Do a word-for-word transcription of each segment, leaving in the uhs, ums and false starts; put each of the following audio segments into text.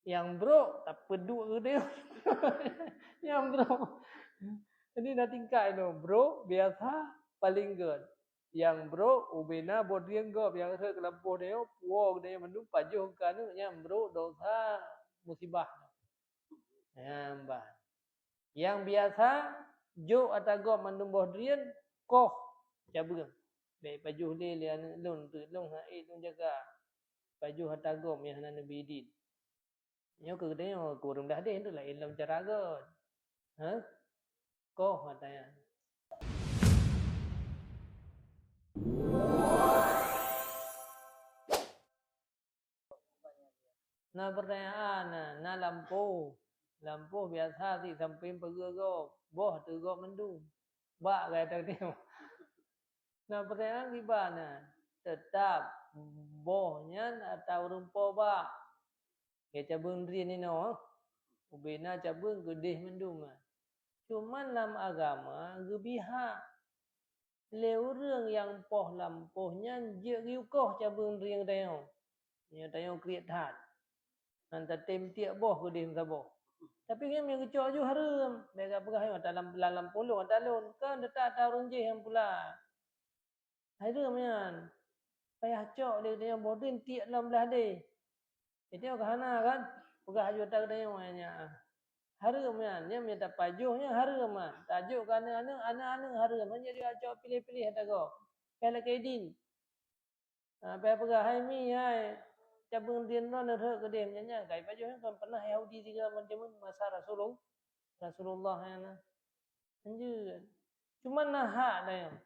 Nyang brok tapeuduek geude. Nyang brok. Jadi na tingkat inoe, brok biasa, paling gét. Nyang brok ubena boh drien gob nyang rhot keu lampôh nyoe, puwoe geude mandum pajoh keu aneuk, nyang brok dosa musibah. Nyang ban. Nyang biasa, jok ata gob mandum boh drien, koh cabeueng. Bèk pajoh lé, lé aneuk lôn, teuk lôn hana ék lôn jaga. Pajoh ata gob nyang hana neubi idin. Nyoe keu geutanyoe, keu ureueng blah deh tu laén lom cara göt. Hah? Koh ata nyan. Na pertanyaan, na, na lampôh. Lampôh biasa sit sampéng pageue gob, boh ateueh gob mandum. Bak gata tengok. Na pertanyaan kiban na, teutap boh nyan ata ureueng po bak. Ngon cabeueng drien inoe, ubena cabeueng keudeh mandum. Cuman lam agama geubri hak lé ureueng nyang poh lampôh nyan jeuet geuyue koh cabeueng drien tanyoe. Nyoe tanyoe kriet that. Nyan tatem tiek boh keudeh meusaboh. Tapi nyan meunyo geucok ju hareuem, bèk gak peugah nyoe ata lam, lam, lam polong ata lôn, kan teutap ata ureueng jih nyang pula. Hareuem nyan. Payah cok lé tanyoe boh drien tiek lam blah deh. Tanyoe ka hana kan? Peugah aju ata geutanyoe nyan. Hareuem nyan, nyan meunyo tapajoh nyan hareuem nyan. Tajok keu aneuk-aneuk, aneuk-aneuk hareuem. Hana jeuet cok piléh-piléh ata gob. Payah lakèe idin. Ha, payah peugah, "Hai mi, hai, cabeueng drien droeneuh rhot keudeh." Nyan, nyan ka jipajoh nyan kon pernah Yahudi sigoe macam masa Rasulul-, Rasulullah nyan na. Hanjeuet. Cuma na hak dayang.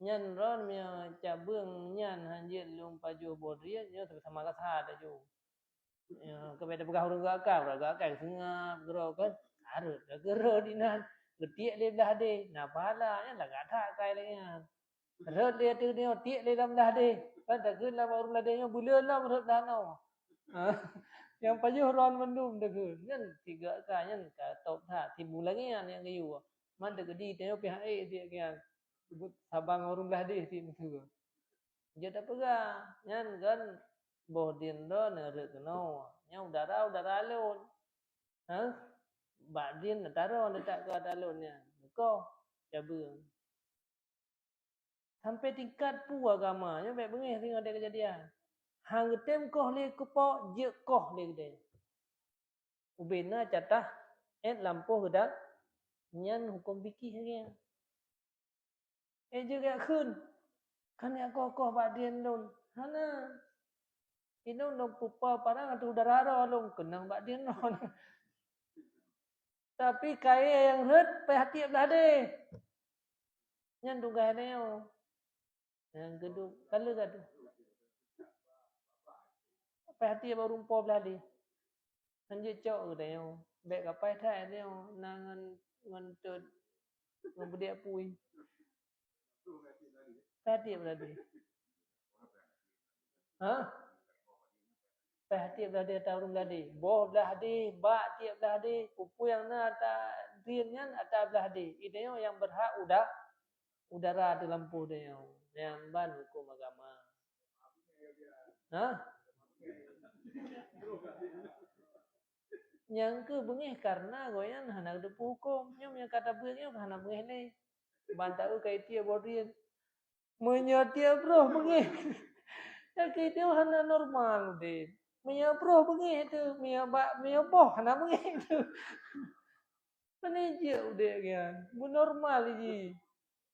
Nyan droen meunyo cabeueng nyan hanjeuet lôn pajoh boh drien, nyoe sama-sama ka sah laju. Ya, keubiet tapeugah ureueng geuakai, ureueng geuakai seungab keudroe kan. Hareuem dah keudroe dinan. Geutiek lé blah deh. Na pahala nyan lagak that akai lagèe nyan. Rhot lé ateueh nyoe, tiek lé lam blah deh. Kan takheun lam ureueng blah deh nyoe, buleuen lom rhot blah noe. Ha, nyang pajoh droen mandum takheun. Nyan tiga ka nyan ka top that. Tibu lagèe nyan nyang geuyue. Man teukeudi tanyoe pih han ék tiek nyan. Sabang ureueng blah deh tiek meuteue. Jeuet tapeugah, nyan kan boh drien droeneuh rhot keunoe. Nyan udara, udara lôn. Ha? Bak drien taroe neutak keu ata lôn nyan. Neukoh cabeueng. Sampai tingkat peue agama nyoe bèk beungéh deungon kejadian. Han geutem koh lé keupo, jeuet koh lé geude. Ubena catah ét lampôh geudak nyan huköm fikih lagèe nyan. Eh, jeuet geukheun, "Kan jak koh-koh bak drien lôn." Hana. Inong lôn peupo parang ateueh udara droe lôn keunong bak drien lôn. Tapi kayèe nyang rhot payah tiek blah deh. Nyan tugaih tanyoe. Nyang keudua, ka lheueh ka tu. Payah tiek bak ureueng po blah deh. Hanjeuet cok geutanyoe. Bèk kapai that tanyoe na ngon, ngon tot, ngon beudiek apui. Payah tiek blah deh. Ha? Payah tiek blah deh ata ureueng blah deh. Boh blah deh, bak tiek blah deh, peue-peue nyang na ata drien nyan ata blah deh. Geutanyoe nyang berhak uda-, udara ateueh lampôh tanyoe. Nyan ban huköm agama. Ha? Nyang keu beungéh karena gobnyan hana geuteupeue huköm. Nyoe nyang ka tabeuet nyoe hana beungéh lé. Ban taeu ka itiek boh drien. Meunyoe tiek broh beungéh. Nyan keu itiek hana normal deh. Meunyoe broh beungéh teuh, meunyoe bak, meunyoe boh hana beungéh teuh. Pane jeuet udép nyan, beunormal jih.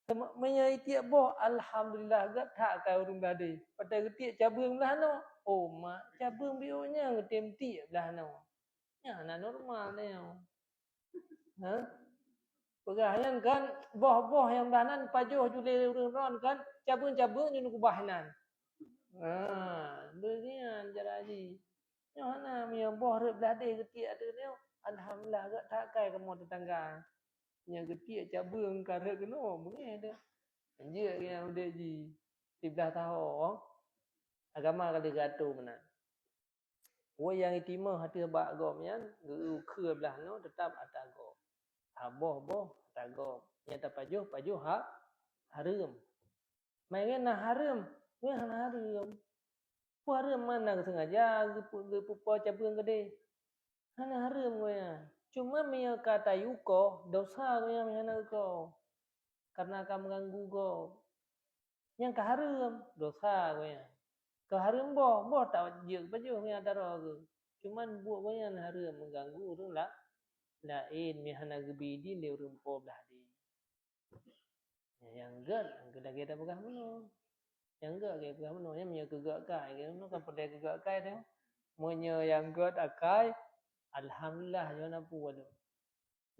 Teuma meunyoe itiek boh, alhamdulillah, gét that ka ureueng blah deh. Watèe geutiek cabeueng blah noe, oh mak, cabeueng biôh nyan geutem tiek blah noe. Nyan hana normal nyoe. Ha? Peugah nyan kan, boh-boh nyang blah nan pajoh ju lé ureueng droen kan, cabeueng-cabeueng nyoe keubah nan. Ha, beunyan cara jih. Nyoe hana, meunyoe boh rhot blah deh geutiek ateueh nyoe, alhamdulillah, gét that kai kamoe teutangga. Nyang geutiek cabeueng ka rhot keunoe, beungéh teuh. Jeuet nyang udép jih, siblah saho. Agama ka lheueh geuatô meunan. Woi nyang itimeuh ateueh bak gob nyan, geu-, geukheue blah noe teutap ata gob. Saboh boh ata gob. Nyang tapajoh, pajoh ha-, hareuem. Meunan na hareuem, meunan hana hareuem. Peue hareuem? Man na geusengaja geupeu-, geupeupo cabeueng keudeh. Hana hareuem gobnyan. Cuma meunyoe ka tayue koh, dosa gobnyan meuhana geukoh. Karena ka meuganggu gob. Nyang ka hareuem, dosa gobnyan. Ka hareuem boh, boh tajeuet pajoh gobnyan taroe geuh. Cuman buet gobnyan hareuem meuganggu ureuëng la-, laén meuhana geubi idin lé ureuëng po blah deh. Nyang gét, nyang gét lagée tapeugah meunoe. Nyang gét lagée peugah meunoe, nyan meunyoe keu gét akai, gét meunoe kan peudeh keu gét akai teuh. Meunyoe nyang gét akai, alhamdulillah, nyoe na peue lom.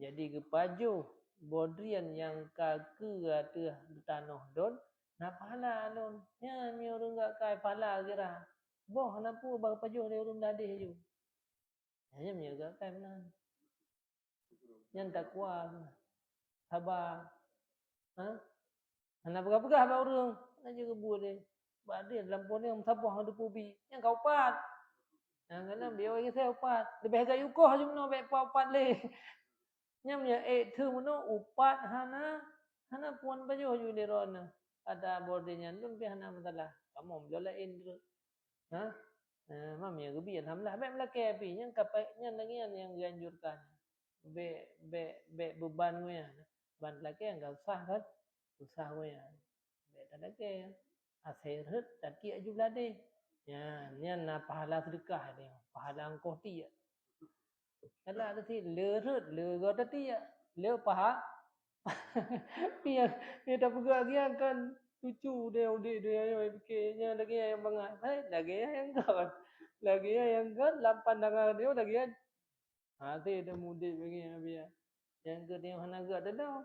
Jadi geupajoh boh drien nyang ka keu ateueh tanoh lôn, na pahala lôn. Nyan meunyoe ureuëng gét akai pahala kira. Boh na peue bah geupajoh lé ureuëng dadeh ju. Nyan meunyoe gét akai meunan. Nyan takwa, saba. Ha? Hana peugah-peugah bak ureuëng, hana jeuet keu buet deh. Bak deh lampôh nyoe meusaboh ngon dupeue bi, nyang ka upat. Nyang kana biaya geuseh upat. Leubeh gayue koh ju meunoe bék upat-upat lé. Nyan meunyoe ék theun meunoe upat hana, hana puan pajoh ju lé droeneuh. Ada boh deh nyan lôn pih hana masalah. Kamoe meulakée laén treuk. Ha? Eh, mam nyang geubi alhamdulillah bék meulakée pih nyang ka pai-, nyan lagée nyan nyang geuanjurkan. Bék, bék, bék beuban ngon nyan. Ban lakée nyang ka susah kan? Susah ngon nyan. Bék talakée. Asai rhot tatiek ju blah deh. Nyan, nyan na pahala seudeukah nyan, pahala ongkoh tiek. Galak teuti le rhot, le goe tatiek, le paha. Pih nyang, nyang tapeugah lagée nyan kan lucu deh udeb deh ayo pike nyan lagée nyang bangai. Hai, lagée nyang gét. Lagée nyang gét lam pandangan dia lagée nyan. Ha, teuh udeb lagée nyan biya. Nyang gét nyang hana gét dah.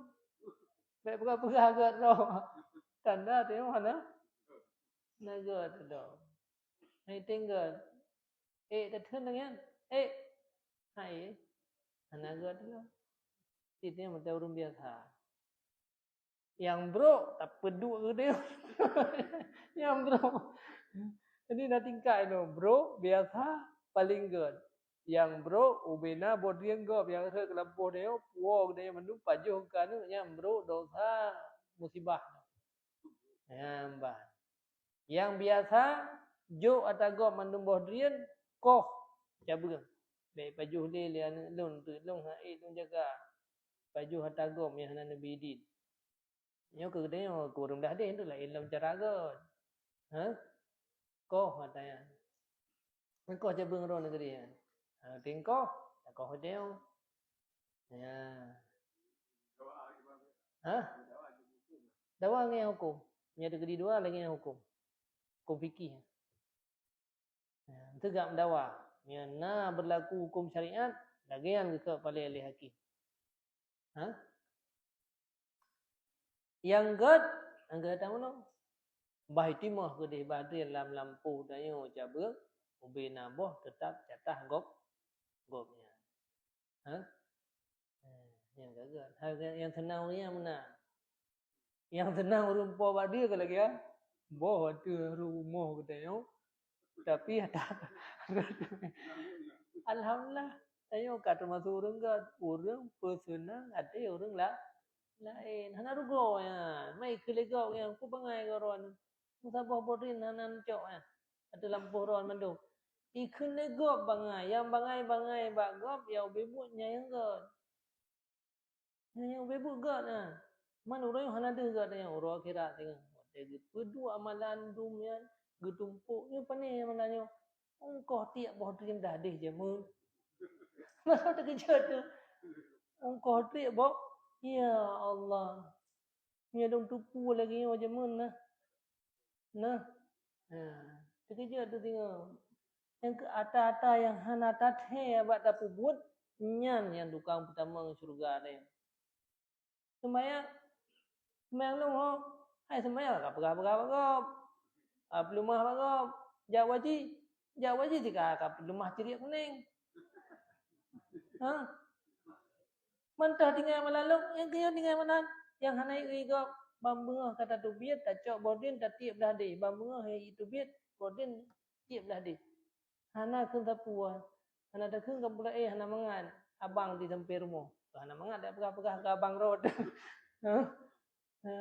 Bék peugah-peugah gét roh. Tanda teuh hana, hana gét dah. Hai tinggal. Eh, tatheun lagée nyan. Eh. Hai. Hana gét dah. Itu yang macam ureuëng biasa. Nyang brok tapeuduek geude. Nyang brok. Jadi na tingkat inoe, brok, biasa, paling gét. Nyang brok ubena boh drien gob nyang rhot keu lampôh nyoe, puwoe geude mandum pajoh keu aneuk nyang brok dosa musibah. Nyang ban. Nyang biasa jok ata gob mandum boh drien koh cabeueng. Bék pajoh lé lé aneuk lôn, teuk lôn hai lôn jaga. Pajoh ata gob nyang hana neubi idin. Nyoe keu geutanyoe keu ureuëng blah deh tu laén lom cara gét. Ha? Koh ata nyan. Koh cabeueng droe negeri nyan. Ha, tingkoh, takoh geutanyoe. Ya. Ha? Dawa ngon huköm. Nyan teukeudi dua lagée nyan huköm. Huköm fikih. Ya, teuga meudawa. Nyan na beurlaku huköm syariat, lagée nyan geukheun palée lé hakim. Ha? Nyang gét, nyang gét tameunoe. Bah itimoh keudeh bah drien lam lampôh tanyoe cabeueng, ubena boh teutap catah gob, gobnyan. Ha? Eh, nyang gét. Ha, nyang seunang ureuëng nyan meunan. Nyang seunang ureuëng po bak dia ka lagée, boh ateueh rumoh geutanyoe. Tapi ata, alhamdulillah, tanyoe ka teumasuk ureuëng gét, ureuëng peuseunang até ureuëng la-, laén. Hana rugoe nyan, mai keu lé gob nyan, ku bangai goron. Meusaboh boh drien hana neucok nyan. Ateueh lampôh droe mandum. Ikheun lé gob bangai, nyang bangai-bangai bak gob, nyang ubé buet nyan nyang gét. Nyan nyang ubé buet gét nyan. Man uroe nyoe hana deuh gét nyan, uroe akhirat teungoh. Watée geupeuduek amalan dum nyan, geutumpok nyoe pané amalan nyoe. Ongkoh tiek boh drien dah deh jameun. Masa teukeujot tu. Ongkoh tiek boh. Ya Allah. Nyoe dong tupu lagée nyoe jameun nah. Nah. Ha, teukeujot tu teungoh. Nyang keu ata-ata nyang hana that-hai bak tapeubuet, nyan nyang tukang peutamong syeuruga teuh. Seumayang, seumayang lôn ho, hai seumayang ka peugah-peugah bak gob. Ka peuleumah bak gob. Jak waji, jak waji tika ka peuleumah ciriek kuneng. Ha? Mantah tinggai malalok, nyang keu nyoe tinggai meunan. Nyang hana ié gob, ban beungoh ka tatubiet, tacok boh drien, tatiek blah deh. Ban beungoh hai tubiet, boh drien tiek blah deh. Hana kheun sapeue, hana takheun ka pula, eh, hana mangat. Abang di sampé rumoh. Hana mangat dak peugah-peugah keu abang rot. Ha? Ha.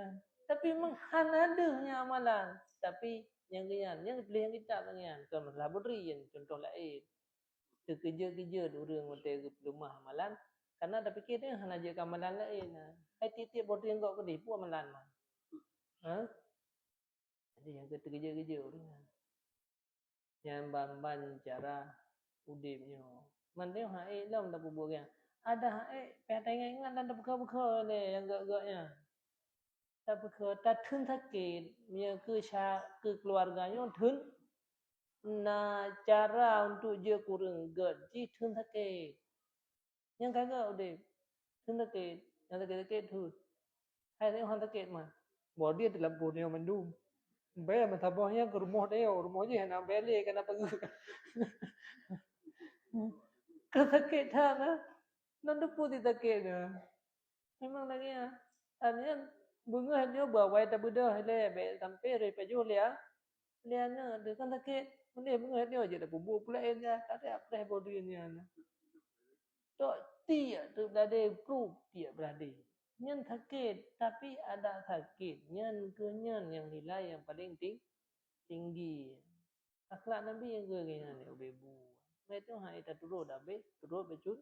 Tapi memang hana deuh nyang amalan. Tapi nyang geuyan, nyang geutuléh nyang kitab lagée nyan, kon masalah boh drien, contoh laén. Teukeujot-keujot ureuëng watée geupeuleumah amalan, karena tapike nyan hana jeuet keu amalan laén. Hai tieb-tieb boh teuinggok keudeh peue amalan man. Ha? Jadi nyang keu teukeujot-keujot ureuëng nyan. Nyan ban-ban cara udeb nyoe. Mantong hak ék lom tapeubuet nyan. Ada hak ék, payah taingat-ingat dan tapeukeu-peukeu lé nyang gét-gét nyan. Tapeukeu, tatheun sakét, meunyoe keu sya-, keu keuluwarga nyoe theun na cara untuk jeuet keu ureuëng gét jih theun sakét. Nyang ka gét udeb, theun sakét, nyang sakét-sakét theun. Hai teuh han sakét mah. Boh dia teuh lampôh nyoe mandum. Bèe meusaboh nyan keu rumoh tayue, rumoh jih hana bèe lé kana peugeuh. Ka sakét that na. Nan teupeu sakét na. Memang lagée nyan. Artinya beungoh nyoe beuawai tabeudôh ilée bèk sampoe rhoi pajoh lé a-, lé aneuëk teuh kan sakét. Meunyoe beungoh nyoe jeuet tapeubuet peue laén nyan, ka teupreh boh drien nyan. Tok tiek teuk beulade, plup tiek beulade. Nyan sakét, tapi adat sakét nyan keu nyan nyang nilai nyang paleng ting-, tinggi. Akhlak Nabi nyang geuh nyan lé ubé bu. Meutuah hai taturot abéh, turot bacut,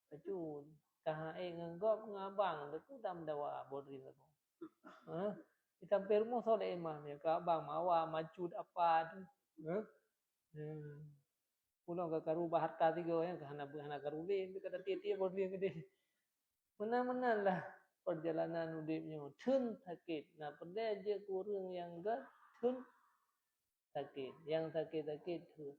bacut. Ka hai ngon gob ngon abang, teupeu tam dawa boh drien lagoe. Ha? Di sampéng rumoh soe lé imam, ya, ka abang mawa, macut apa tu. Ha? Hmm. Ulôn ka karu bak hareuta tiga, ya, ka hana beu-, hana karu lé, ka tiep-tiep boh drien keudeh. Meunan-meunan lah peurjalanan udeb nyoe. Theun sakét. Na peureulée jeuet keu ureuëng nyang gét, theun sakét. Nyang sakét-sakét theun.